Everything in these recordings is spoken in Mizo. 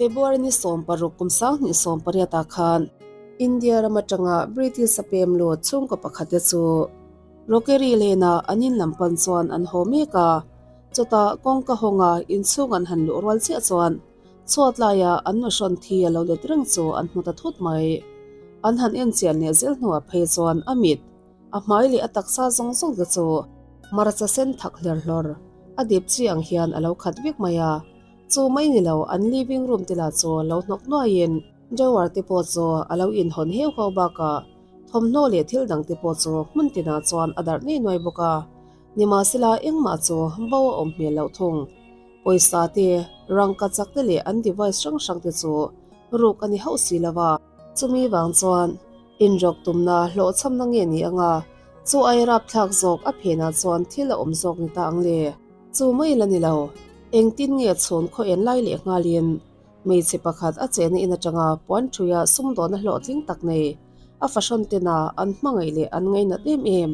February ni 16 kum 2018 ah khan India ram atanga British a pem lut chhungkaw pakhat te chu Rockery Lane ah an in lam pan chuan an haw mek a, chutah kawngka hawnga inchhung an han luh rual chiah chuan chhuat laia an nuhrawn thi a lo let reng chu an hmu ta thut mai. An han en chian leh zel hnuah phei chuan a mit, A hmai leh a taksa zawng zawng te chu hmarcha sen thak hler hlawr a dip chi ang hian a lo khat vek mai a, chu mai ni lo an living room te lah chu lo hnawk nuaiin drawer te pawh chu a lo inhawn heu ho bakah thawmhnaw leh thil dang te pawh chu hmun tinah chuan a darh ngei nuai bawk a, nimahsela engmah chu bo a awm hmel loh thung. Pawisa te, rangka chak te leh an device hrang hrang te chu ruk a ni hauh si lo va. Chumi vang chuan Inrawk tumna hlawhchhamna nge ni anga chu ai rapthlak zawk a phenah chuan thil a awm zawk ni ta ang le? Chu mai la ni lo, engtin nge chhun khaw en lai leh nghalin hmeichhe pakhat a chehna in atanga puan thuia sumdawna hlawhtling tak nei a fahrawn tena an hmangaih leh an ngainat em em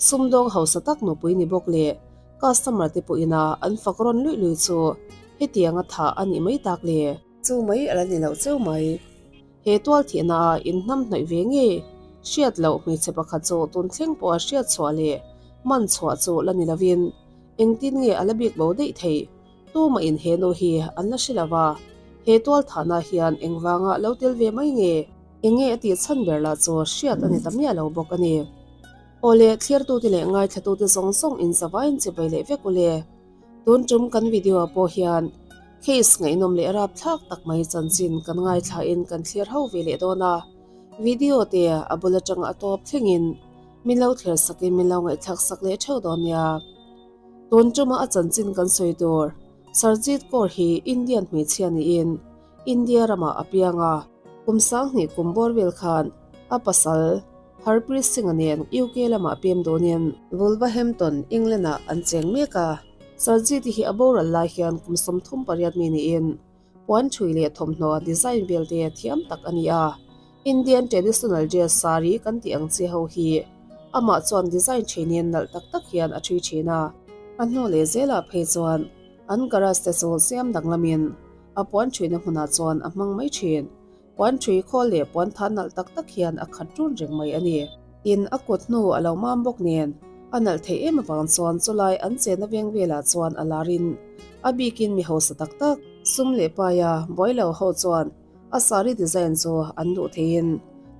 sumdawng hausa tak nupui ni bawk leh customer te pawhina an fak rawn luih lui chu hetianga thah a nih mai tak le? Chu mai a la ni loh cheu mai. He tual thihna ah in hnam hnawih ve nge? Hriat loh hmeichhe pakhat chu tun thleng pawh a hriat chhuah leh man chhuah chu la ni lovin engtin nge a la bik bo daih theih? Tumah in he nu hi an la hre lo va, he tual thahna hian engvanga lo tel ve mai nge? Enge a tih chhan ber lah chu hriat a ni ta miah lo bawk a ni. Awle, thlirtute leh ngaithlatute zawng zawng in zavaiin chibai leh vek ule. Tun tum kan video ah pawh hian case ngaihnawm leh rapthlak tak mai chanchin kan ngaithla in kan thlir ho ve leh dawn a, video te a bul atanga a tawp thlengin min lo thlir sak in min lo ngaihthlak sak leh theuh dawn nia. Tun tuma a chanchin kan sawi tur Sarjit Kaur hi Indian hmeichhia niin India ramah a piang a, kum 2000 kum bawr vel khan a pasal Harpreet Singh-a nen UK lamah pem dawnin Wolverhampton, England-ah an cheng mek a. Sarjit-i hi a boral lai hian kum 38 mi niin puan thui leh thawmhnaw design vel te thiam tak a ni a. Indian traditional dress sari kan tih ang chi ho hi amah chuan design thinin nalh tak tak hian a thui thin a. A hnu leh zelah phei chuan an garage te chu siam danglamin a puan thuina hmunah chuan a hmang mai thin. Puan ṭhui khawl leh puan than nalh tak tak hian a khat ṭun reng mai a ni. Tin, a kut hnu a lo mam bawk nen, a nalh theih em avang chuan chulai an chena veng velah chuan a larin a bikin mi hausa tak tak, sum leh paia buai lo ho chuan a sari design chu an duh theiin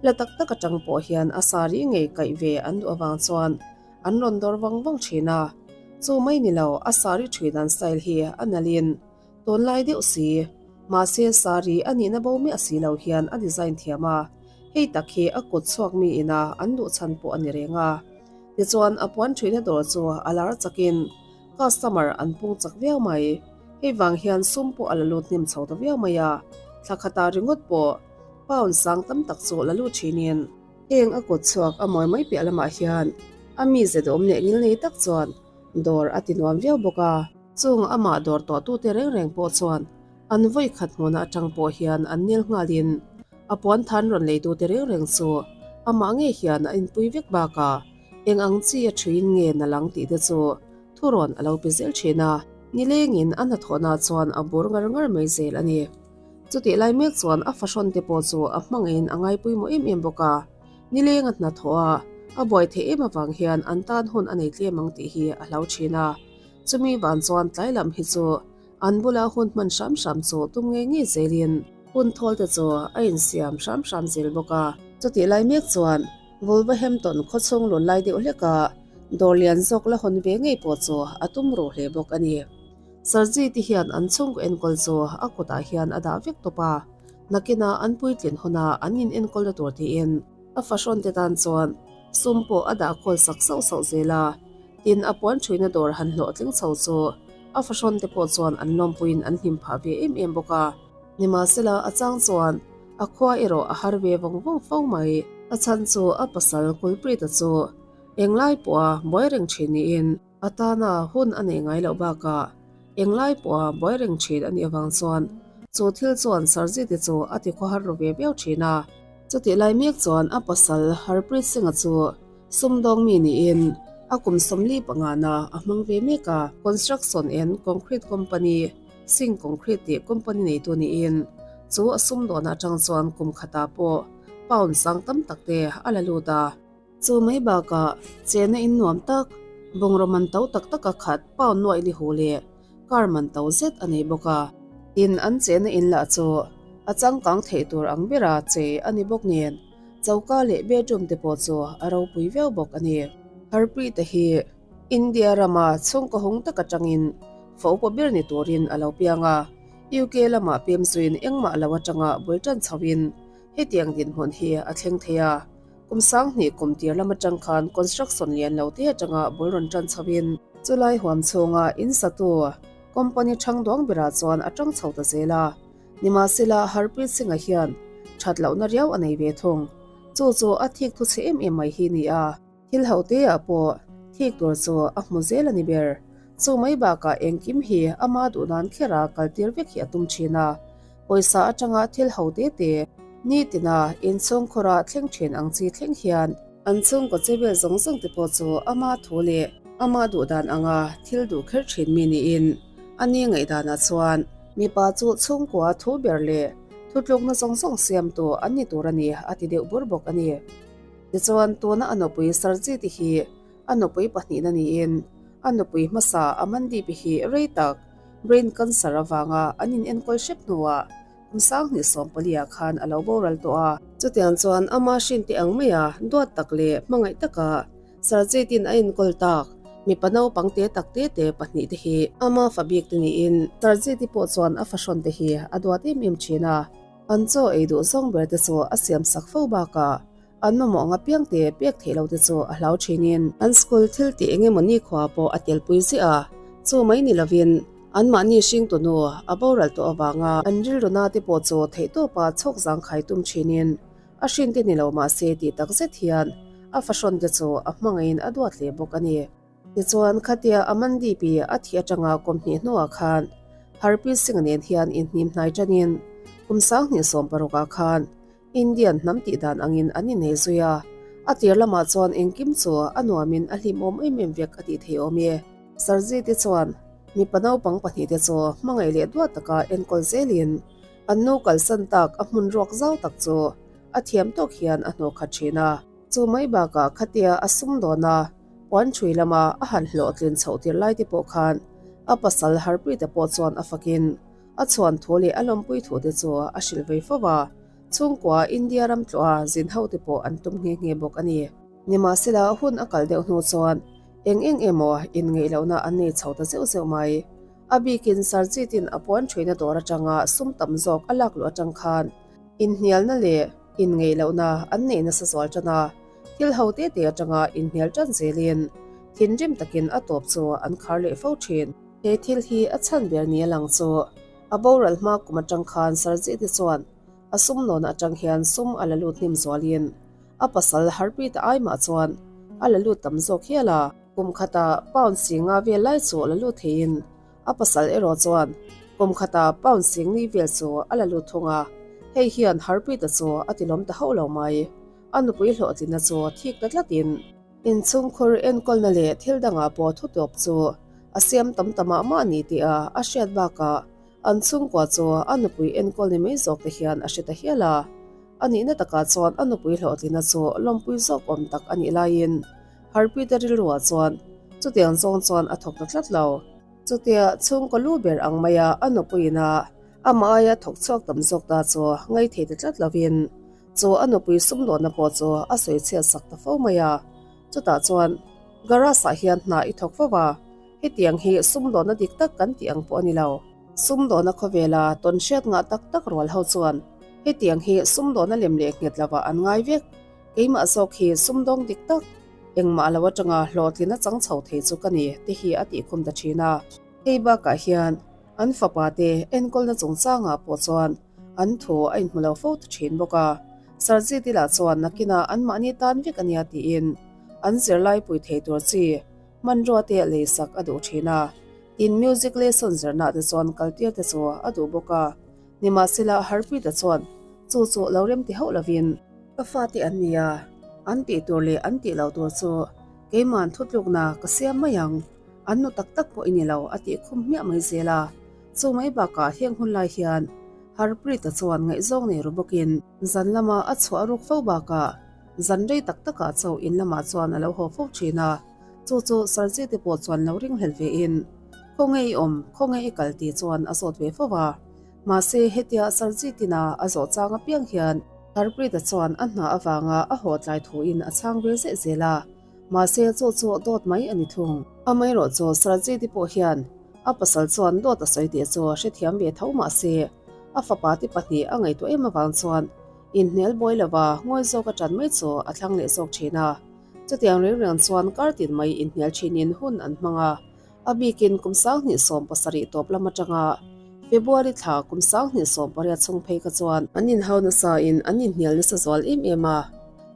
hla tak tak atang pawh hian a sari ngei kaih ve an duh avang chuan an rawn dawr vang vang thin a. Chu mai ni lo, a sari ṭhui dan style hi a nalhin Tunlai deuh si, mahse sari a nihna bo miah si lo hian a design thiam a, hei tak hi a kut chhuak mi ina an duh chhan pawh a ni reng a. Tichuan a puan thuina dawr chu a lar chakin customer an pung chak viau mai. Hei vang hian sum pawh a la lut hnem chho ta viau mai a, thla khatah ringawt pawh pound sang tam tak chu la lut thinin. Heng a kut chhuak a mawi mai piah lamah hian a mize duhawm leh ngilnei tak chuan dawr a ti nuam viau bawk a. Chung amah dawr tawhtute reng reng pawh chuan an vawi khat hmuhna atang pawh hian an nel nghalin a puan than rawn leitute reng reng chu amah ngei hian a inpui vek bakah eng ang chi a thuin nge na lang tih te chu thurawn a lo pe zel thin a. Nilengin a hnathawhna chuan a bur ngar ngar mai zel a ni. Chutih lai mek chuan a fahrawn te pawh chu a hmangaihin a ngaipawimawh em em bawk a. Nileng a hnathawh a, a buai theih em avang hian an tan hun a nei tlem ang tih hi a hlau thin a. Chumi van chuan tlai lam hi chu an bula hun hman hram hram chu tum ngei ngei zelin hun thawl te chu a insiam hram hram zel bawk a. Chutih lai mek chuan Wolverhampton khawchhung lun lai deuh hleka dawr lian zawk la hawn ve ngei pawh chu a tum ruh hle bawk a ni. Sarji te hian an chhungkaw enkawl chu a kutah hian a dah vek tawp a, nakinah an puitlin huna an in enkawl na tur tiin a fahrawn te tan chuan sum pawh a dah khawl sak sauh sauh zel a. Tin, a puan thuina dawr han hlawhtling chho chu a fahrawn te pawh chuan an lawmpuiin an hlim phah ve em em bawk a. Nimahsela, a chang chuan a khua erawh a har ve vawng vawng fo mai. A chhan chu a pasal Kulpreet-a chu englai pawha buai reng thin niin a tana hun a nei ngai loh bakah englai pawha buai reng thin a nih avang chuan chu thil chuan Sarjit-i chu a ti khawhar ru ve viau thin a. Chutih lai mek chuan a pasal Harpreet Singh-a chu Sumdawng mi niin a kum 45 na a hmang ve mek a. Construction and Concrete Company, Singh Concrete tih company neitu niin. Chu a sumdawn atang chuan kum khatah pawh pound sang tam tak te a la lut a. Chu mai bakah chena in nuam tak, bungraw man to tak taka khat pound nuaih li hu leh car man to zet a nei bawk a. Tin, an chena in lah chu a changkang theih tur ang bera chei a ni bawk nen, choka leh bedroom te pawh chu a ropui viau bawk a ni. Harpreet-a hi India rama chhungkaw hung tak atangin fo upa ber ni turin a lo piang a, UK lamah pem zuiin engmah lo atanga bul tan chhoin hetiang dinhmun hi a thleng thei a. Kum 2000 kum tir lam atang khan construction lian lo te atanga bul rawn tan chhoin chulai huam chhunga in satu company thang duang berah chuan a tang chho ta zel a. Nimahsela Harpreet Singh-a hian that lohna riau a nei ve thung. Chu chu a thik thu chhe em em mai hi ni a. Thil ho te ah pawh thik tur chu a hmu zel a ni ber. Chu mai bakah engkim hi ama duh nan kher a kal tir vek hi a tum thin a. Pawisa atanga thil ho te te nitina inchhung khawra thleng thin ang chi thleng hian an chhungkaw che vel zawng zawng te pawh chu ama thu leh ama duh dan anga thil duh kher thin mi niin a ni ngaihdanah chuan mipa chu chhungkua thu ber leh thutlukna zawng zawng siamtu an ni tur a ni a ti deuh bur bawk a ni. Tichuan, tuna a nupui Sarjit-i hi a nupui pahnihna niin, a nupui hmasa Amandeep-i hi rei tak brain cancer avanga an inenkawl hrep hnuah kum 2014 khan a lo boral tawh a. Chutiang chuan ama hrinte ang maia duat tak leh hmangaih taka Sarjit-in a enkawl tak mipa naupang te tak te te pahnihte hi ama fa bik te niin, Sarjit-i pawh chuan a fahrawn te hi a duat em em thin a. An chaw ei duh zawng ber te chu a siam sak fo bakah an mamawh anga piang te pek theih lo te chu a hlau thinin an school thil tih eng emaw nikhua pawh a telpui ziah a, chu mai ni lovin anmahni hringtu nu a boral tawh avanga an rilru na te pawh chu theihtawpa chhawk zangkhai tum thinin a hrin te ni lo mahse tih tak zet hian a fahrawn te chu a hmangaihin a duat hle bawk a ni. Tichuan, khatia Amandeep-i a thih atanga kum hnih hnuah khan Harpreet Singh nen hian inhnim hnai tanin kum 2016 ah khan Indian hnam tih dan angin an innei zui a, a tir lamah chuan engkim chu a nuamin a hlimawm em em vek a tih thei awm e. Sarji te chuan mipa naupang pahnihte chu hmangaih leh duat taka enkawl zelin an nu kalsan tak a hmun ruak zau tak chu a thiam tawk hian a hnawhkhat thin a. Chu mai bakah khatia a sum dawn a, puan ṭhui lama a han hlawhtlin chhoh tir lai te pawh khan a pasal Harpreet-a pawh chuan a fakin a chhuan thu leh a lawmpui thu te chu a hrilh vei fo a, chhungkua India ram tlawha zin ho te pawh an tum nghe nghe bawk a ni. Nimahsela hun a kal deuh hnu chuan eng eng emaw inngeih lohna an nei chho ta zeuh zeuh mai. A bikin Sarjeet-in a puan ṭhuina dawr aṭanga sum tam zawk a lak luh aṭang khan inhnialna leh inngeih lohna an neih nasa zual ṭan a, thil ho te te aṭanga inhnial ṭan zelin thinrim takin a tawp chu an khar leh fo ṭhin. He thil hi a chhan ber ni a lang chu a boral hma kum aṭang khan Sarjit-i chuan a sum nawn aṭang hian sum a la lut hnim zualin a pasal Harpreet-a ai mah chuan a la lut tam zawk hial a. Kum khatah pound singa vel lai chu a la lut theiin a pasal erawh chuan kum khatah pound sing ni vel chu a la lut thung a, hei hian Harpreet-a chu a tilawm ta hauh lo mai. A nupui hlawhtlinna chu thik ta tlatin inchhungkhur enkawlna leh thil dangah pawh thutawp chu a siam tam ta mah mah ni tih a a hriat bakah an chhungkua chu a nupui enkawl ni mai zawk te hian a hre ta hial a. A nihna takah chuan a nupui hlawhtlinna chu lawmpui zawk awm tak a nih laiin Harpreet-a rilruah chuan chutiang zawng chuan a thawk ta tlat lo. Chutia chhungkaw lu ber ang maia a nupuiin a amah aia thawk chhuak tam zawk ta chu ngaithei ta tlat lovin chu a nupui sumdawnna pawh chu a sawi chhiat sak ta fo mai a. Chutah chuan Garage-ah hian hna i thawk fo a, hetiang hi sumdawnna dik tak kan tih ang pawh a ni lo. Sumdawnna khawvela tawn hriat ngah tak tak rual ho chuan hetiang hi sumdawnna lem leh nghet lovah an ngai vek. Keimah zawk hi sumdawng dik tak, engmah lo atanga hlawhtlin a chang chho thei chu ka ni te hi a tihkhum ta thin a. Hei bakah hian an fapa te enkawlna chungchangah pawh chuan an thu a inhmu lo fo ta thin bawk a. Sarjit-i lah chuan nakinah anmahni tan vek a nia tiin an zirlai pui thei tur chi hmanrua te leisak a duh thin a. Tin music lesson zirna te chuan kaltir te chu a duh bawk a. Nimahsela Harpreet-a chuan chu chu lo rem ti hauh lovin, Ka fate an ni a, an tih tur leh an tih loh tur chu keima'n thutlukna ka siam mai ang, an nu tak tak pawh i ni lo a tih khum hmiah mai zel a. Chu mai bakah heng hun lai hian. Harpreet-a chuan ngaihzawng nei ru bawkin zan lama a chhuah ruk fo bakah zan rei tak takah chauh in lamah chuan a lo haw fo thin a, chu chu Sarjit-i pawh chuan lo ringhlel vein, Khawnge i awm, khawnge i kal tih chuan a zawt ve fo a. Mahse hetia Sarjit-ina a zawh chang apiang hian Harpreet-a chuan a hna avanga a haw tlai thuin a chhang ve zeh zel a. Mahse chu chu dawt mai a ni thung. Amaherawhchu Sarjit-i pawh hian A pasal chuan dawt a sawi tih chu a hrethiam ve tho mahse, a fapa te pahnih a ngaihtuah em avang chuan inhnial buai lova ngawi zawk a tan mai chu a thlang leh zawk thin a. Chutiang reng reng chuan kar tin mai inhnial thinin hun an hmang a, a bikin kum 2017 tawp lam atanga February thla kum 2018 chhung phei kha chuan an inhau nasa in an inhnial nasa zual em em a.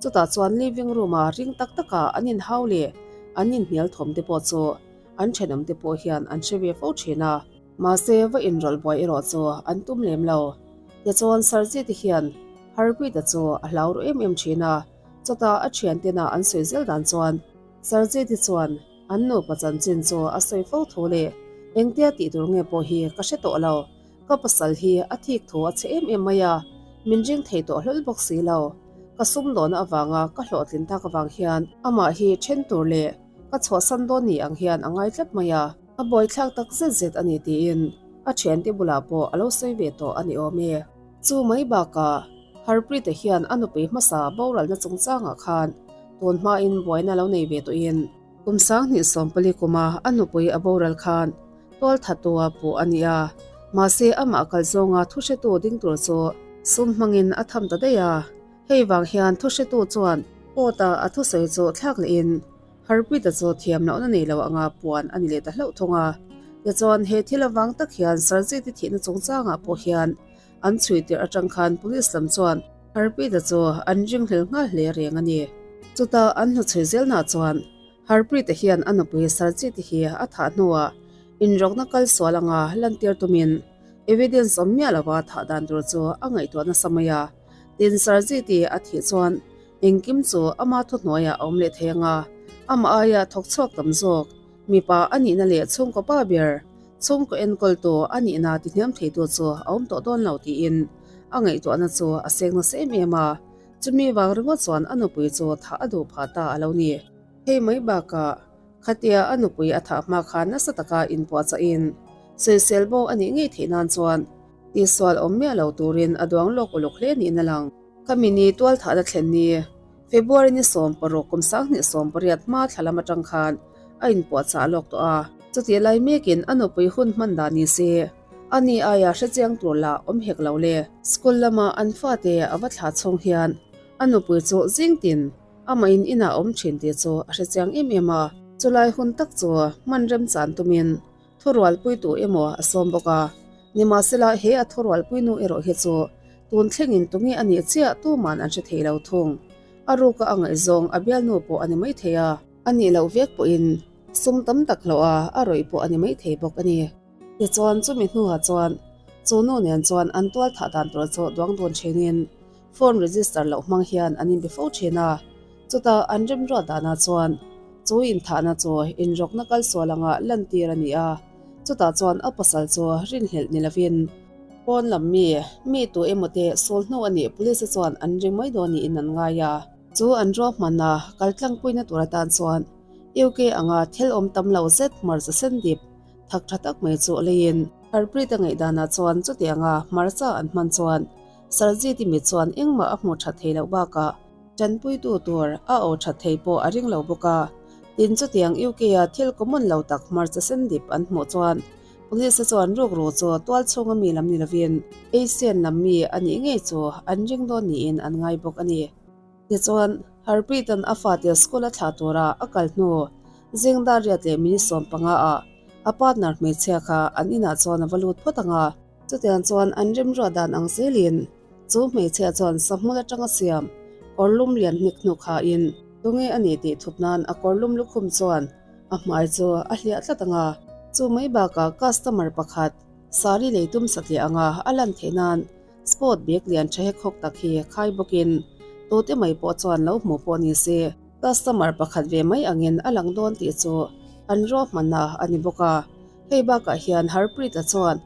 Chutah chuan living room a ring tak taka an inhau leh an inhnial thawm te pawh chu An thenawmte pawh hian an hre ve fo thin a, mahse va inrawlh buai erawh chu an tum lem lo. Tichuan Sarjit-i hian Harpreet-a chu a hlau ru em em thin a, chutah a thiantena an sawi zel dan chuan Sarjit-i chuan an nupa chanchin chu a sawi fo thu leh engtia tih tur nge pawh hi ka hre tawh lo, ka pasal hi a thik thu a chhe em em mai a, min ring thei tawh hlawl bawk si lo, ka sumdawhna avanga ka hlawhtlin tak avang hian amah hi then tur leh Ka chhuahsan dawn ni ang hian a ngai tlat mai a, a buaithlak tak zet zet a ni tiin a thiante bulah pawh a lo sawi ve tawh a ni awm e. Chu mai bakah Harpreet-a hian a nupui hmasa boralna chungchangah khan tun hmain buaina lo nei ve tawhin kum 2040 kuma a nupui a boral khan tualthattua puh a ni a, mahse amah kal zawnga thuhretu ding tur chu sum hmangin a tham ta daih a. Hei vang hian thuhretu chuan court-a a thusawi chu thlak lehin Harpreet-a chu thiam lohna nei lo anga puan a ni leh ta hlauh thung a. Tichuan he thil avang tak hian Sarjit-i thihna chungchangah pawh hian an chhui tirh atang khan police lam chuan Harpreet-a chu an ringhlel nghal hle reng a ni. Chutah an hnuchhui zelnah chuan Harpreet-a hian a nupui Sarjit-i hi a thah hnuah inrawkna kal sual anga lantir tumin evidence awm miah lova thah dan tur chu a ngaihtuah nasa mai a. Tin Sarjit-i a thih chuan engkim chu ama thuhnuaiah a awm leh thei ang a, amah aia thawk chhuak tam zawk, mipa a nihna leh chhungkaw pa ber, chhungkaw enkawltu a nihna tihniam theitu chu a awm tawh dawn lo tiin a ngaihtuahna chu a seng nasa em em a, chumi vang ringawt chuan a nupui chu thah a duh phah ta a lo ni. Hei mai bakah khatia a nupui a thah hma khan nasa taka inpuahchahin sawisel bo a nih ngei theih nan chuan Tihsual awm miah lo turin a duang lawk uluk hle niin a lang. Khami ni tualthahna thlen ni, February ni 16 kum 2018 hma thla lam atang khan a inpuahchah lawk tawh a. Chutih lai mekin a nupui hun hman dah ni se, a ni aia hrechiang tur lah awm hek lo le. School lama an fate a va thlah chhung hian a nupui chu zing tin amah in inah awm thin tih chu a hrechiang em em a. Chulai hun tak chu hman remchan tumin Thurualpuitu emaw a sawm bawk a, nimahsela he a thurualpuinu erawh hi chu tun thlengin tunge a nih chiah tuman an hre thei lo thung. A ruka a ngaihzawng a bialnu pawh a ni mai thei a, a nih loh vek pawhin sum tam tak hlawh a a rawih pawh a ni mai thei bawk a ni. Tichuan chumi hnuah chuan chu nu nen chuan an tual thah dan tur chu duang dun thinin phone register loh hmang hian an inbe fo thin a, Chutah an remruat danah chuan chu inthahna chu inrawkna kalsual anga lantir a ni a, chutah chuan a pasal chu rinhlelh ni lovin pawn lam mi, mi tu emaw te sul hnu a nih police chuan an ring mai dawn niin an ngai a. Chu an ruahmanna kaltlangpuina tur atan chuan UK anga thil awm tam lo zet hmarcha sen dip thak tha tak mai chu leiin Harpreet a ngaihdanah chuan chutianga hmarcha an hman chuan Sarjit-i mit chuan engmah a hmuh that thei loh bakah Tanpuitu tur a aw that thei pawh a ring lo bawk a, tin chutiang UK-a thil common lo tak hmarcha sen dip an hmuh chuan Police-a chuan rukru chu tual chhunga mi lam ni lovin Asian lam mi a nih ngei chu an ring dawn niin an ngai bawk a ni. Tichuan, Harpreet-a'n a fate school a thlah tura a kal hnu zing dar riat leh minute 15 ah a partner hmeichhia kha an inah chuan a va lut phawt ang a, chutiang chuan an rimruat dan ang zelin Chu hmeichhia chuan sahmul atanga siam kawrlum lian hnik hnuk hain tunge a ni tih thup nan a kawrlum lukhum chuan a hmai chu a hliah tlat ang a. Chu mai bakah customer pakhat sari lei tum satliah anga a lan theih nan sport bag lian tha hek hawk tak hi khai bawkin tute mai pawh chuan lo hmu pawh ni se customer pakhat ve mai angin a lang dawn tih chu an ruahmanna a ni bawk a. Hei bakah hian Harpreet-a chuan.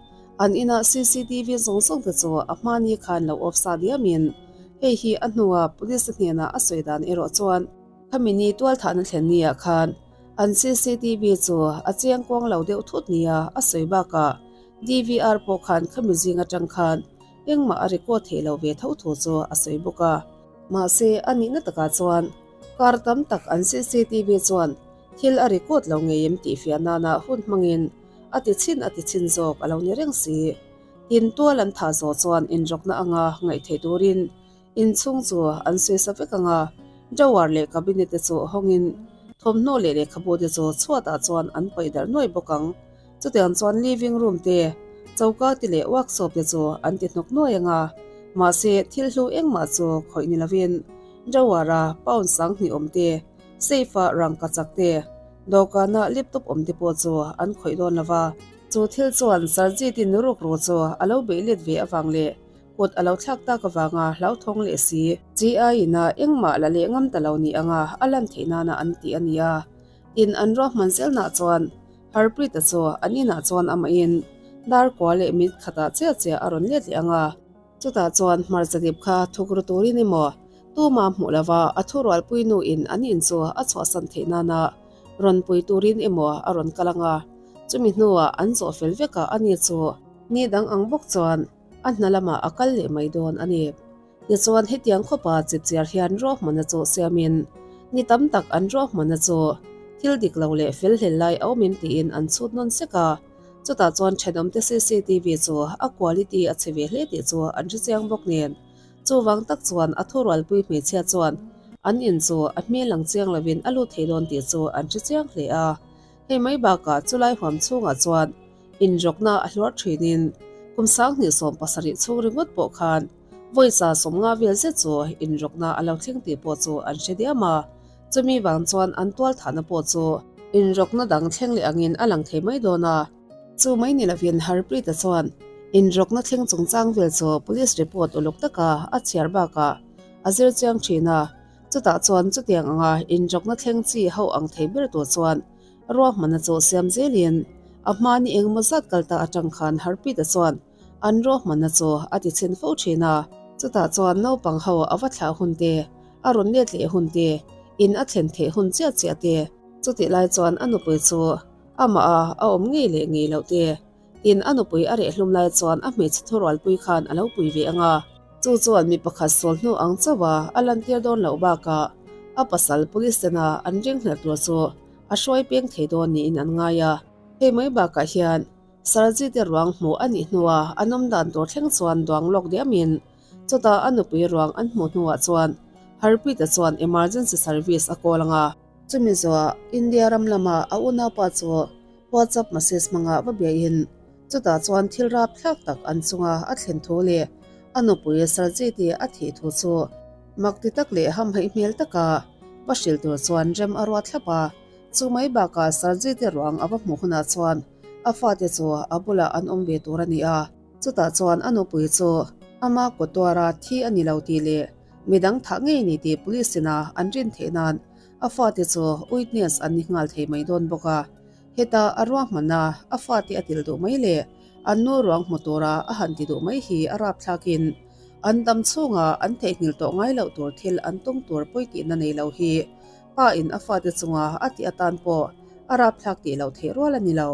An inah cctv zawng zawng te chu a hmani khan lo off sa diamin hei hi a hnua police te hnenah a sawi dan erawh chuan khami ni tualthahna thlen niah khan an cctv chu a chiang kuang lo deuh thut nia a sawi bakah DVR pawh khan khami zing atang khan engmah a record theih lo ve tho thu chu a sawi bawk a. Mahse a nihna takah chuan kar tam tak an cctv chuan thil a record lo ngei em tih fiah nana hun hmangin a ti chhin a ti chhin zawk a lo ni reng si. Tin tual an thah zawh chuan inrawkna anga ngaih theih turin inchhung chu an sawi sa vek anga drawer leh cabinet te chu hawngin thawmhnaw leh lehkhabu te chu chhuatah chuan an paih darh nuai bawk ang. Chutiang chuan living room te, choka te leh workshop te chu an ti hnawk nuai anga mahse thil hlu engmah chu khawih ni lovin drawer a pound 2000 awm te, safe a rangkachak te, Dawhkana laptop awm te pawh chu an khawih dawn lo va. Chu thil chuan Sarjeet-in rukru chu a lo beih let ve avang leh kut a lo thlak tak avanga hlauthawng leh si. GI-in a engmah la leh ngam ta lo ni anga a lan theih nana an ti a ni a. Tin, an ruahman zelnah chuan Harpreet-a chu an inah chuan amahin dar kua leh mit khatah chiah chiah a rawn let leh ang a. Chutah chuan hmarcha dip kha thuk ru turin emaw tuma hmuh lova a thurualpui nuin an in chu a chhuahsan theih nana rawn pui turin emaw a rawn kal ang a, chumi hnuah an zawh fel vek a ani chu ni dang ang bawk chuan a hna lamah a kal leh mai dawn a ni. Tichuan hetiang khawpa chipchiar hian ruahmanna chu siamin ni tam tak an ruahmanna chu thil dik lo leh fel hlel lai a awm em tiin an chhut nawn sek a. Chutah chuan thenawmte cctv chu a quality a chhe ve hle tih chu an hre chiang bawk nen. Chuvang tak chuan a thurualpui hmeichhia chuan an in chu a hmel ang chiang lovin a lut thei dawn tih chu an hre chiang hle a. Hei mai bakah chulai huam chhungah chuan inrawkna a hluar thinin kum 2070 chhung ringawt pawh khan vawisa 50 vel zet chu inrawkna a lo thleng tih pawh chu an hre diam a. Chumi vang chuan an tual thahna pawh chu inrawkna dang thleng leh angin a lang thei mai dawn a. Chu mai ni lovin Harpreet-a chuan inrawkna thleng chungchang vel chu police report uluk taka a chhiar bakah a zir chiang thin a. Chutah chuan chutiang anga inrawkna thleng chi ho ang thei ber tur chuan ruahmanna chu siam zelin a hmani engemaw zat kal ta atang khan Harpreet-a chuan an ruahmanna chu a ti chhin fo thin a. Chutah chuan naupang ho a va thlah hun te, a rawn let leh hun te, in a thlen theih hun chiah chiah te. Chutih lai chuan a nupui chu amah a a awm ngei leh ngei loh te, tin a nupui a reh hlum lai chuan a hmeichhe thurualpui khan a lo pui ve ang a. Chu chuan mi pakhat sawl hnu ang chauh a a lantir dawn loh bakah a pasal police tena an ringhlelh tur chu a hruai peng thei dawn niin an ngai a. Hei mai bakah hian Sarji te ruang hmuh a nih hnua an awm dan tur thleng chuan duang lawk diamin chutah a nupui ruang an hmuh hnuah chuan Harpreet-a chuan emergency service a call ang a. Chumi zawhah India ram lama a unaupa chu WhatsApp message hmanga va biahin chutah chuan thil rapthlak tak an chunga a thlen thu leh a nupui Sarji te a thih thu chu mak ti tak leh hamhaih hmel taka va hrilh tur chuan rem a ruat thlap a. Chu mai bakah Sarji te ruang a va hmuh hunah chuan A fate chu a bulah an awm ve tur a ni a, chutah chuan a nupui chu ama kawtuara thi a ni lo tih leh midang thah ngei ni tih police ina an rin theih nan a fate chu witness an ni nghal thei mai dawn bawk a. Heta a ruahmanna a fate a til duh mai leh an nu ruang hmu tura a han ti duh mai hi a rapthlakin an dam chhunga an theihnghilh tawh ngai loh tur thil an tum tur pawitihna nei lo hi Pa in a fate chunga a tih atan pawh a rapthlak tih loh theih rual a ni lo.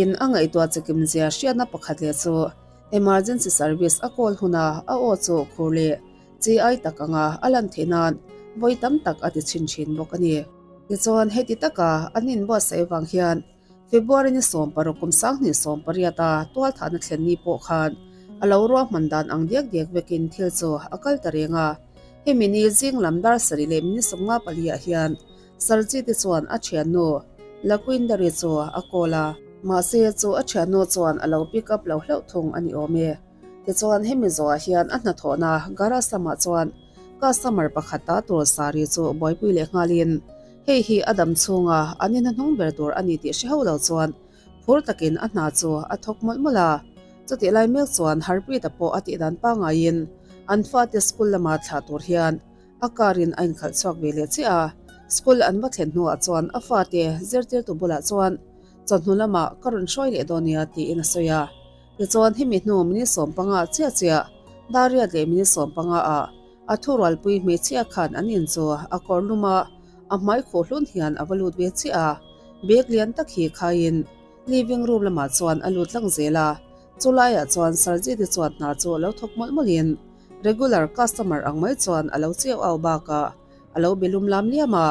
In a ngaihtuah chikim zia hriatna pakhat leh chu emergency service a call huna a aw chu khur leh chi ai tak anga a lan theih nan vawi tam tak a ti chhin thin bawk a ni. Tichuan heti taka an inbuatsaih vang hian February ni 16 kum 2018 a tualthahna thlen ni pawh khan a lo ruahman dan ang diak diak vekin thil chu a kal ta reng a. Hemi ni zing lam dar sarih leh minute 54 ah hian Sarji te chuan a thiannu Laquindari chu a call a. Mahse chu a thiannu chuan a lo pick up lo hlauh thung a ni awm e. Tichuan hemi zawhah hian a hnathawhna garage lamah chuan customer pakhat ta tur sari chu buaipui leh nghalin hei hi a dam chhunga an inha hnung ber tur a ni tih hre ho lo chuan phur takin a hna chu a thawk mawlh mawlh a. Chutih lai mek chuan Harpreet-a pawh a tih dan pangaiin an fate school lama thlah tur hian a car in a inkhalh chhuak ve leh chiah a. School an va thlen hnuah chuan a fate zirtirtu bulah chuan chawhnu lamah ka rawn hruai leh dawn nia tiin a sawi a. Tichuan hemi hnu minute 15 chiah chiah dar riat leh minute 15 ah a thurualpui hmeichhia khan an in chu a kawr lum a, a hmai khuh hlun hian a va lut ve chiah a, bag lian tak hi khaiin living room lamah chuan a lut lang zel a, chu laiah chuan Sarjit-i chuan hna chu a lo thawk mawlh mawlhin regular customer ang mai chuan a lo chiau au bakah a lo be lum lam liam a,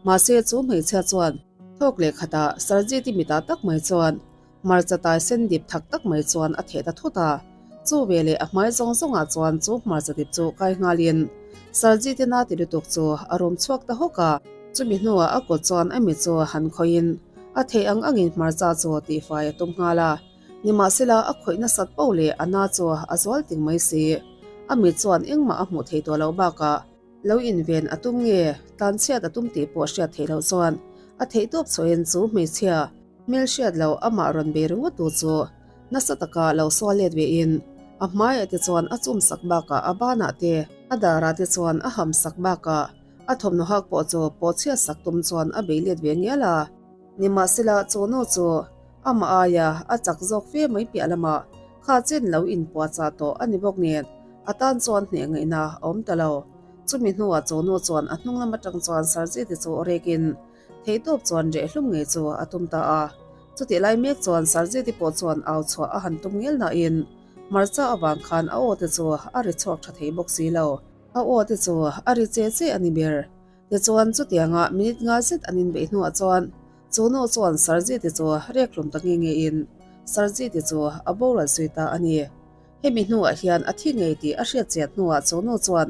mahse chu hmeichhia chuan thawk leh khatah Sarjit-i mitah tak mai chuan Hmarcha tai sen dip thak tak mai chuan a theh ta thut a, chu veleh a hmai zawng zawngah chuan chu hmarcha dip chu kai nghalin Sarjit-i na ti lutuk chu a rum chhuak ta hawk a. Chumi hnuah a kut chuan a mi chu han khawihin a theih ang angin hmarcha chu tihfai a tum nghal a, nimahsela a khawih nasat poh leh a na chu a zual ting mai si. A mi chuan engmah a hmuh theih tawh loh bakah Lo inven a tum nge? Tlanchhiat a tum tih pawh hriat theih loh chuan a theihtawp chhuahin chu hmeichhia hmel hriat loh amah rawn bei ringawt tu chu nasa taka lo sual let vein a hmaiah te chuan a chum sak bakah a banah te a darah te chuan a ham sak bakah a thawmhnaw hak pawh chu pawhchhiat sak tum chuan a bei let ve ngial a. Nimahsela chu nu chu amah aia a chak zawk fe mai piah lamah kha chen lo inpuahchah tawh a ni bawk nen a tan chuan hneh ngaihna a awm ta lo. Chumi hnuah chu nu chuan a hnung lam atang chuan Sarjit-i chu rekin theihtawp chuan reh hlum ngei chu a tum ta a. Chutih lai mek chuan Sarjit-i pawh chuan au chhuah a han tum ngel nain hmarcha avang khan a aw te chu a ri chhuak tha thei bawk si lo. A aw te chu a ri che che a ni ber. Tichuan chutianga minute nga zet an inbeih hnuah chuan chu nu chuan Sarjit-i chu rek hlum ta nge ngein Sarjit-i chu a boral zui ta a ni. Hemi hnuah hian a thi ngei tih a hriat chian hnuah chu nu chuan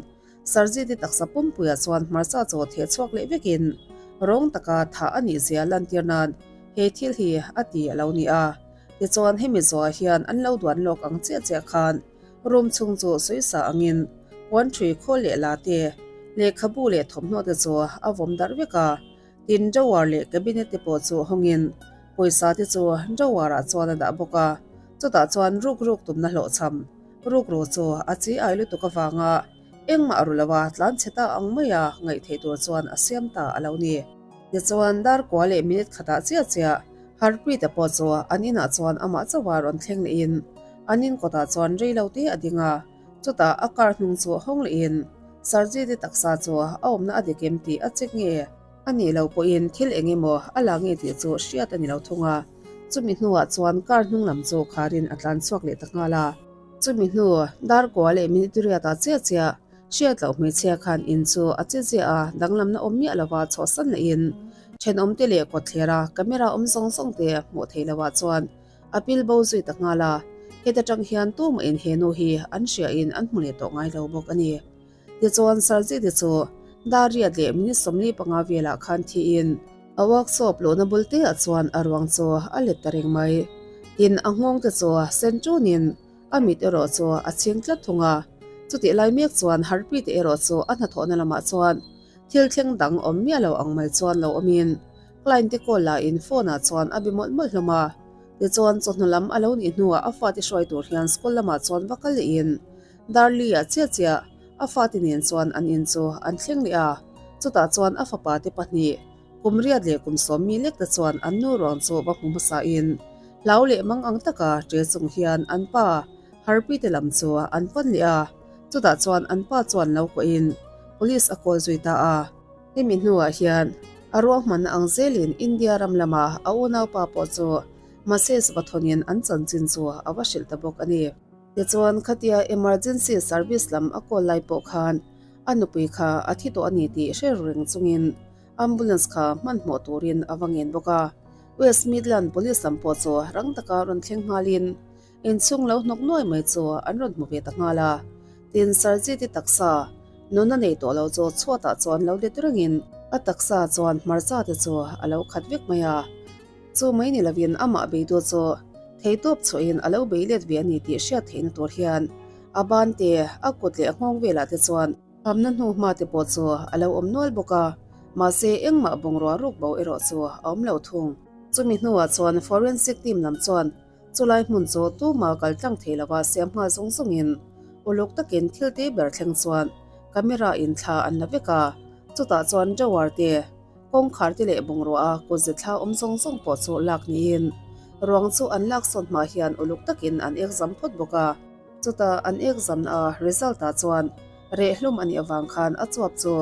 Sarjit-i taksa pumpuiah chuan hmarcha chaw theh chhuak leh vekin rawng taka thah a nih zia lantir nan he thil hi a ti a lo ni a. Tichuan hemi zawhah hian an lo duan lawk ang chiah chiah khan Room chhung chu sawisa angin puan ṭhui khawl leh la te, lehkhabu leh thawmhnaw te chu a vawm darh vek a. Tin, drawer leh cabinet te pawh chu hawngin pawisa te chu drawer ah chuan a dah bawk a. Chutah chuan ruk ruk tumna hlawhchham rukru chu a chi ai lutuk avanga engmah ru lova tlan chhe ta ang maia ngaih theih tur chuan a siam ta a lo ni. Tichuan, darkua leh minute khatah chiah chiah Harpreet-a pawh chu an inah chuan amah chauha rawn thleng lehin an in kawtah chuan rei lo te a ding a, chutah a car hnung chu hawng lehin Sarjit-i taksa chu a awmna a dik em tih a check nge a nih loh pawhin thil eng emaw a la nge tih chu hriat a ni lo thung a, chumi hnuah chuan car hnung lam chu kharin a tlan chhuak leh ta nghal a. Chumi hnu darkua leh minute riatah chiah chiah Hriat loh hmeichhia khan in chu a che ziah a, danglamna awm miah lova chhuahsan lehin thenawmte leh kawtthlera camera awm zawng zawng te hmuh theih lohah chuan a pil bo zui ta nghal a, heta tang hian tumahin he nu hi an hriain an hmu leh tawh ngai lo bawk a ni. Tichuan Sarjit-i chu dar riat leh minute 45 velah khan thiin a workshop luhna bul teah chuan a ruang chu a let ta reng mai. Tin, a nghawng te chu sen ṭunin A mit erawh chu a chhing tlat thung a, chutih lai mek chuan Harpreet erawh chu a hnathawhna lamah chuan thil thleng dang awm miah lo ang mai chuan lo awmin client te call la in phone ah chuan a be mawlh mawlh hlawm a. Tichuan chawhnu lam a lo nih hnuah a fate hruai tur hian school lamah chuan va kal lehin Darli ah chiah chiah a fate nen chuan an in chu an thleng leh a, chutah chuan a fapa te pahnih Kum riat leh kum sawmmi lek te chuan an nu ruang chu va hmu hmasa in hlau leh mang ang taka ṭe chung hian an pa Harpi te lam chu an pan leh a, chutah chuan an pa chuan lo kuah in police a call zui ta a. Hemi hnuah hian a ruahmanna ang zelin India ram lama a unaupa pawh chu message va thawnin an chanchin chu a va hrilh ta bawk a ni. Tichuan khatia emergency service lam a call lai pawh khan a nupui kha a thi tawh a ni tih hre reng chungin Ambulance kha hmanhmawh turin a va ngen bawk a, West Midland Police lam pawh chu rang taka rawn thleng nghalin inchhung lo hnawk nuai mai chu an rawn hmu ve ta nghal a. Tin, Sarjit-i taksa nuna nei tawh lo chu chhuatah chuan lo let rengin a taksa chuan hmarcha te chu a lo khat vek mai a. Chu mai ni lovin amah beitu chu theitawp chhuahin a lo bei let ve a ni tih hriat theihna tur hian a ban te, a kut leh a nghawng velah te chuan Hamna hnu hma te pawh chu a lo awm nual bawk a, mahse engmah bungrua ruk bo erawh chu a awm lo thung. Chumi hnuah chuan forensic team lam chuan chulai hmun chu tuma kal tlang thei lova siam nghal zawng zawngin uluk takin thil te ber thleng chuan camera in thla an la vek a, chutah chuan drawer te, kawngkhar te leh bungrua a kutze thla awm zawng zawng pawh chu lak niin. Ruang chu an lak sawn hma hian uluk takin an exam phawt bawk a. Chutah an exam na a result ah chuan reh hlum a nih avang khan a chuap chu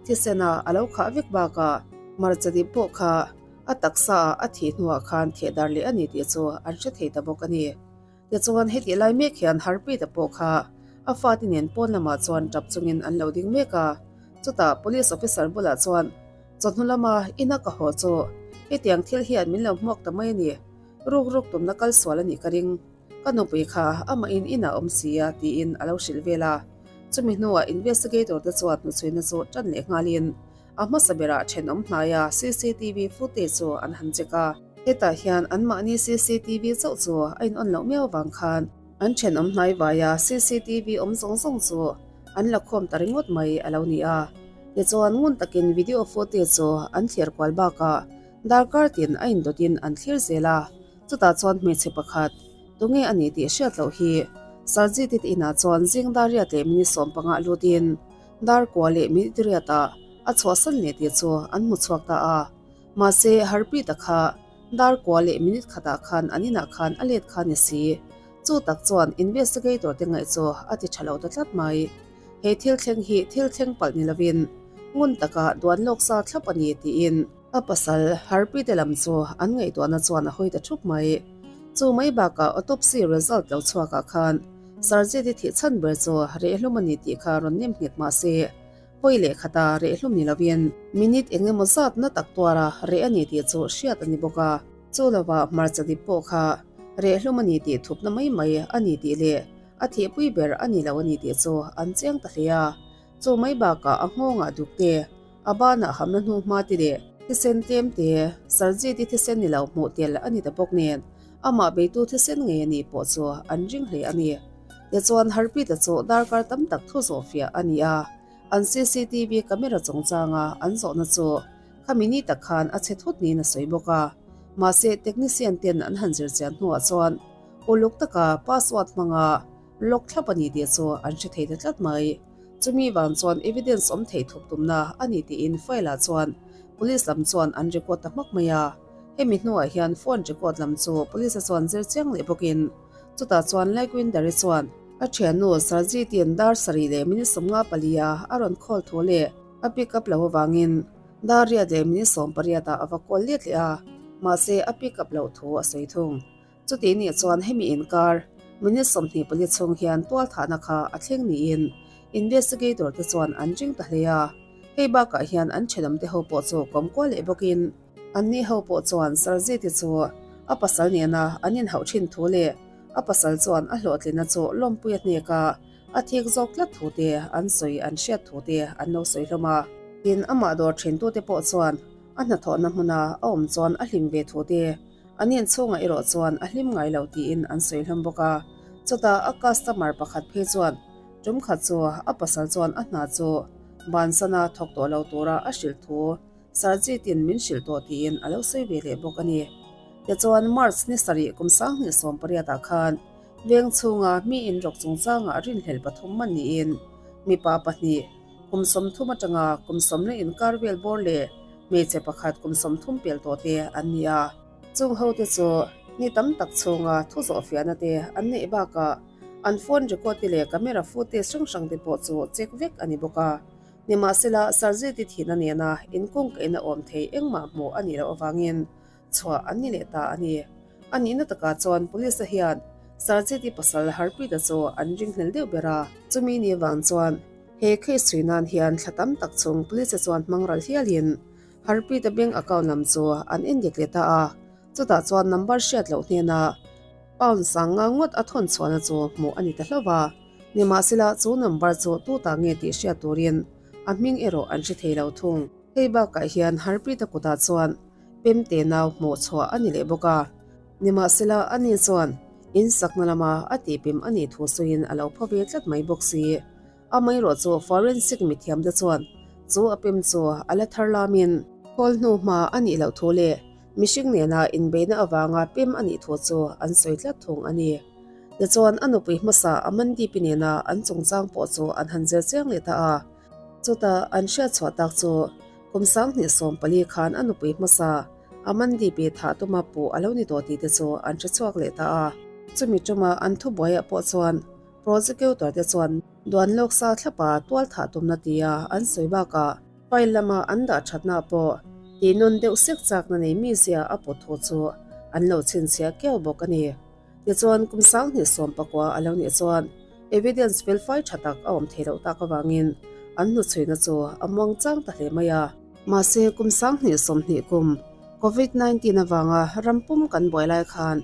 thisen ah a lo khah vek bakah hmarcha dip pawh kha a taksa ah a thih hnuah khan theh dar leh a ni tih chu an hre thei ta bawk a ni. Tichuan hetih lai mek hian Harpreet-a pawh kha a fate nen pawn lamah chuan tap chungin an lo ding mek a. Chutah police officer bulah chuan, Chawhnu lama ina ka haw chu hetiang thil hian min lo hmuak ta mai a ni. Ruk ruk tumna kal sual a nih ka ring. Ka nupui kha amahin inah awm si a tiin a lo hrilh vel a. Chumi hnuah investigator te chuan hnuchhuina chu tan leh nghalin a hmasa berah thenawm hnaia cctv footage chu an han check a. Hetah hian anmahni cctv chauh chu a in on loh miau avang khan an thenawm hnai vaia cctv awm zawng zawng chu an la khawm ta ringawt mai a lo ni a. Tichuan ngun takin video footage chu an thlir kual bakah darkar tin a indawtin an thlir zel a. Chutah chuan hmeichhe pakhat, tunge a nih tih hriat loh hi Sarjit te inah chuan zing dar riat leh minute 15 lutin dar kua leh minute riatah a chhuahsan leh tih chu an hmu chhuak ta a. Mahse, Harpreet-a kha dar kua leh minute khatah khan an inah khan a let kha ni si. Chu tak chuan investigator te ngaih chu a ti tha lo ta tlat mai. He thil thleng hi thil thleng palh ni lovin ngun taka duan lawk sa thlap a ni tiin a pasal Harpreet-a lam chu an ngaihtuahna chuan a hawi ta thup mai. Chu mai bakah autopsy result lo chhuakah khan Sarjit-i thih chhan ber chu rehlum a ni tih kha rawn nem nghet mahse, Pawi leh khata reh hlum ni lovin minute eng emaw zat na tak tuara reh a ni tih chu hriat a ni bawk a. Chu lovah hmarcha dip pawh kha reh hlum a ni tih thupna mai mai a ni tih leh a thihpui ber a ni lo a ni tih chu an chiang ta hle a. Chu mai bakah a nghawngah duk te, a banah hamna hnu hma te leh thisen tlem te, Sarjit-i thisen ni lo hmuh tel a ni ta bawk nen amah beitu thisen ngei a nih pawh chu an ring hle a ni. Tichuan Harpreet-a chu darkar tam tak thu zawh fiah a ni a, an cctv camera chungchanga an zawhna chu khami ni tak khan a che thut niin a sawi bawk a. Mahse technician ten an han zir chian hnuah chuan uluk taka password hmanga lock thlap a ni tih chu an hre thei ta tlat mai. Chumi vang chuan evidence awm thei thup tumna a ni tiin file ah chuan police lam chuan an record ta hmak mai a. Hemi hnuah hian phone record lam chu police a chuan zir chiang leh bawkin Chutah chuan Laikwindari chuan a thiannu Sarjit-in dar sarih leh minute 54 a a rawn call thu leh a pick up loh avangin dar riat leh minute 18 ah a va call let leh a, mahse a pick up loh thu a sawi thung. Chutih nih chuan hemi inkar minute 24 chhung hian tualthahna kha a thleng niin investigator te chuan an ring ta hle a, hei bakah hian an thenawmte ho pawh chu kawmkual leh bawkin, Anni ho pawh chuan Sarjit-i chu a pasal nena an inhauh thin thu leh a pasal chuan a hlawhtlinna chu lawmpui a hnek a, a thik zawk tlat thu te an sawi an hriat thu te an lo sawi hlawm a. Tin, amah dawr thintute pawh chuan a hnathawhna hmuna a awm chuan a hlim ve thu te, an inchhungah erawh chuan a hlim ngai lo tiin an sawi hlawm bawk a. Chutah a customer pakhat phei chuan tum khat chu a pasal chuan a hna chu bansana thawk tawh lo tura a hrilh thu Sarjit-in min hrilh tawh tiin a lo sawi ve leh bawk a ni. Tichuan, March ni sarih kum 2018 ah khan veng chhunga mi inrawk chungchangah rinhlelh pathum man niin mipa pahnih, kum 30 atanga kum 10 la inkar vel bawr leh hmeichhe pakhat kum 30 pel tawh te an ni a. Chung hote chu ni tam tak chhunga thu zawhfiahna te an neih bakah an phone record te leh camera footage hrang hrang te pawh chu check vek a ni bawk a. Nimahsela, Sarjit-i thihna nena inkawngkaihna awm thei engmah hmuh a nih loh avangin chhuah an ni leh ta a ni. A nihna takah chuan Police-a hian Sarjit-i pasal Harpreet-a chu an ringhlel deuh ber a. Chumi ni vang chuan he case chhui nan hian thla tam tak chung Police-a chuan hmang ral hialin Harpreet-a bank account lam chu an endik leh ta a. Chutah chuan number hriat loh hnena pound 5,000 ngawt a thawn chhuahna chu hmuh a ni ta hlauh a. Nimahsela, chu number chu tu ta nge tih hriat turin a hming erawh an hre thei lo thung. Hei bakah hian Harpreet-a kutah chuan pemte nau hmuh chhuah a ni leh bawk a. Nimahsela, ani chuan in sakna lama a tihpim a nih thu sawiin a lo phaw ve tlat mai bawk si. Amaherawh chu forensic mithiamte chuan chu a pem chu a la thar lamin khawl hnu hma a nih loh thu leh mihring nena inbeihna avanga pem a nih thu chu an sawi tlat thung a ni. Tichuan, a nupui hmasa Amandeep-i nena an chungchang pawh chu an han zir chiang leh ta a. Chutah an hriat chhuah tak chu kum 2014 khan a nupui hmasa. Amandeep-i thah tuma puh a lo ni tawh tih te chu an hre chhuak leh ta a. Chumi tuma an thubuaiah pawh chuan prosecutor te chuan duan lawk sa thlapa tual thah tumna tia an sawi bakah file lama an dah thatna pawh tihnun deuh sek chakna nei mizia a pawt thu chu an lo chhinchhiah kiau bawk a ni. Tichuan kum 2019 a lo nih chuan evidence felfai tha tak a awm thei loh tak avangin an hnuchhuina chu a muang chang ta hle mai a. Mahse kum 2020 kum Covid 19 avanga ram pum kan buai lai khan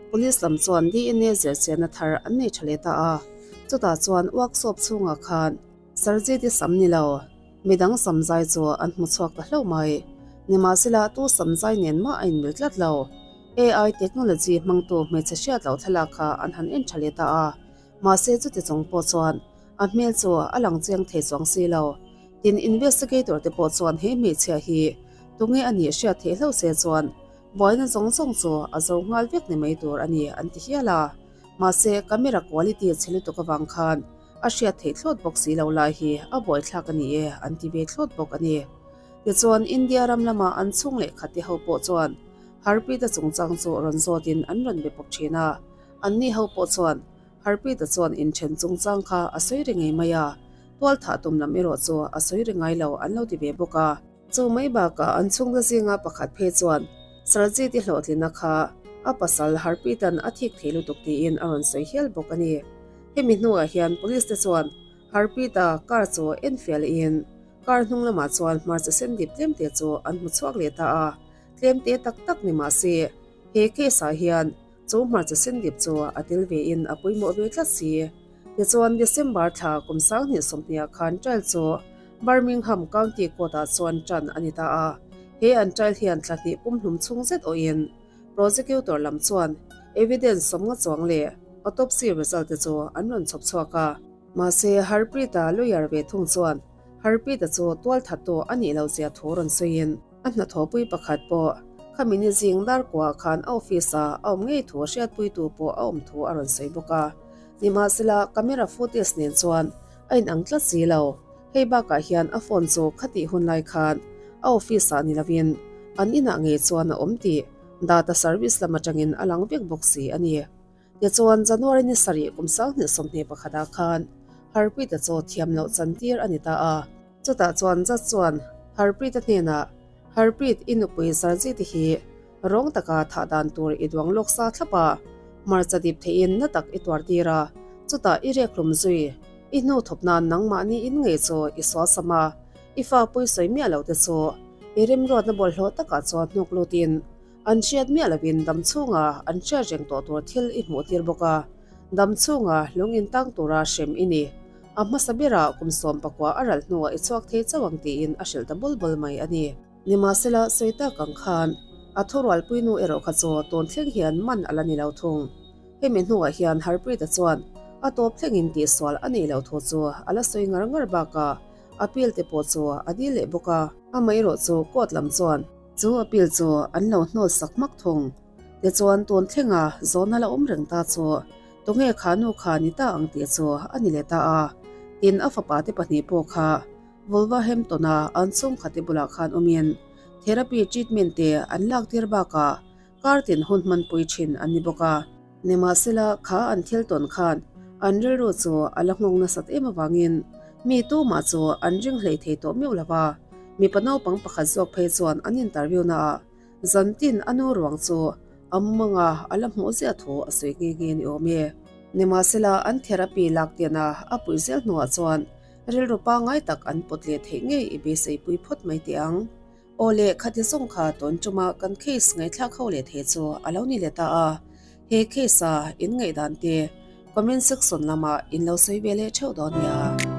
police lam chuan DNA zirchianna thar an nei tha leh ta a, chutah chuan workshop chhungah khan Sarjit-i sam ni lo midang sam zai chu an hmu chhuak ta hlauh mai. Nimahsela tu sam zai nen mah a inmil tlat lo. AI technology hmangtu hmeichhe hriat loh thlalak kha an han en tha leh ta a, mahse chuti chung pawh chuan a hmel chu a lang chiang thei chuang si lo. Tin, investigator te pawh chuan he hmeichhia hi tunge a nih hriat theih hlauh se chuan buaina zawng zawng chu a zo nghal vek ni mai tur a ni an ti hial a. Mahse, camera quality chhe lutuk avang khan a hriat theih thlawt bawk si lo lai hi a buaithlak a ni e an ti ve thlawt bawk a ni. Tichuan, India ram lama an chhung leh khate ho pawh chuan Harpreet-a chungchang chu rawn zawtin an rawn be bawk thin a. Anni ho pawh chuan Harpreet-a chuan inthen chungchang kha a sawi ri ngei mai a, tual thah tum lam erawh chu a sawi ri ngai lo an lo ti ve bawk a. Chu mai bakah an chhungte zinga pakhat phei chuan Sarjeet-i hlawhtlinna kha a pasal Harpreet-a'n a thik thei lutuk tiin a rawn sawi hial bawk a ni. Hemi hnuah hian police te chuan Harpreet-a car chu enfiah lehin car hnung lamah chuan hmarcha sen dip tlemte chu an hmu chhuak leh ta a. Tlemte tak tak ni mah se, he case ah hian chu hmarcha sen dip chu a tel ve in a pawimawh ve tlat si. Tichuan December thla kum 2020 ah khan trial chu Birmingham County Court ah chuan tan a ni ta a. He an trial hian thla hnih pumhlum chhung zet awhin prosecutor lam chuan evidence sawmnga chuang leh autopsy result te chu an rawn chhawp chhuak a. Mahse Harpreet-a lawyer ve thung chuan Harpreet-a chu tualthattu a nih loh zia thu rawn sawiin, A hnathawhpui pakhat pawh khami ni zing dar kuah khan a office ah a awm ngei thu a hriatpuitu pawh a awm thu a rawn sawi bawk a. Nimahsela, camera footage nen chuan a inang tlat si lo. Hei bakah hian a phone chu khatih hun lai khan a office ah ni lovin an inah ngei chuan a awm tih data service lam atangin a lang vek bawk si a ni. Tichuan, January ni sarih kum 2021 ah khan Harpreet-a chu thiam loh chantir a ni ta a. Chutah chuan judge chuan Harpreet-a hnenah, Harpreet, i nupui Sarjeet-i hi rawng taka thah dan tur i duang lawk sa thlap a, hmarcha dip theihin na tak i tuar tir a, chutah i riak hlum zui, i hnu thawp nan nangmahni in ngei chu i sual sam a, i fa pui sawi miah lo te chu i remruatna bawlhhlawh takah chuan hnuk lutin An hriat miah lovin dam chhunga an hriat reng tawh tur thil i hmuh tir bawk a, dam chhunga lung intang tura hrem i ni. A hmasa berah kum 19 a ralh hnuah i chhuak thei chauh ang tiin a hrilh ta bawl bawl mai a ni. Nimahsela, sawi tak ang khan a thurualpui nu erawh kha chu tun thleng hian man a la ni lo thung. Hemi hnuah hian Harpreet-a chuan a tawp thlengin tihsual a neih loh thu chu a la sawi ngar ngar bakah appeal te pawh chu a dil leh bawk a. Amaherawh chu court lam chuan Chu appeal chu an lo hnawl sak hmak thung. Tichuan tun thlenga zawhna la awm reng ta chu tunge kha nu kha ni ta ang tih chu a ni leh ta a. Tin a fapa te pahnih pawh kha Wolverhampton-a an chhungkhat te bulah khan awmin therapy treatment te an lak tir bakah kar tin hun hmanpui thin an ni bawk a. Nimahsela kha an thil tawn khan an rilru chu a la nghawng nasat em avangin mi tumah chu an ring hlei thei tawh meuh lo va. Mipa naupang pakhat zawk phei chuan an interview naah zantin a nu ruang chu a mumanga a la hmuh ziah thu a sawi nghe nghe ni awm e. Nimahsela an therapy lak tiana a puih zel hnuah chuan rilru pangngai tak an pawt leh theih ngei i beiseipui phawt mai teh ang. Aw le, khati zawng kha tawn tuma kan case ngaihthlak ho leh thei chu a lo ni leh ta a. He case a in ngaihdan te comment section lamah in lo sawi ve leh theuh dawn nia.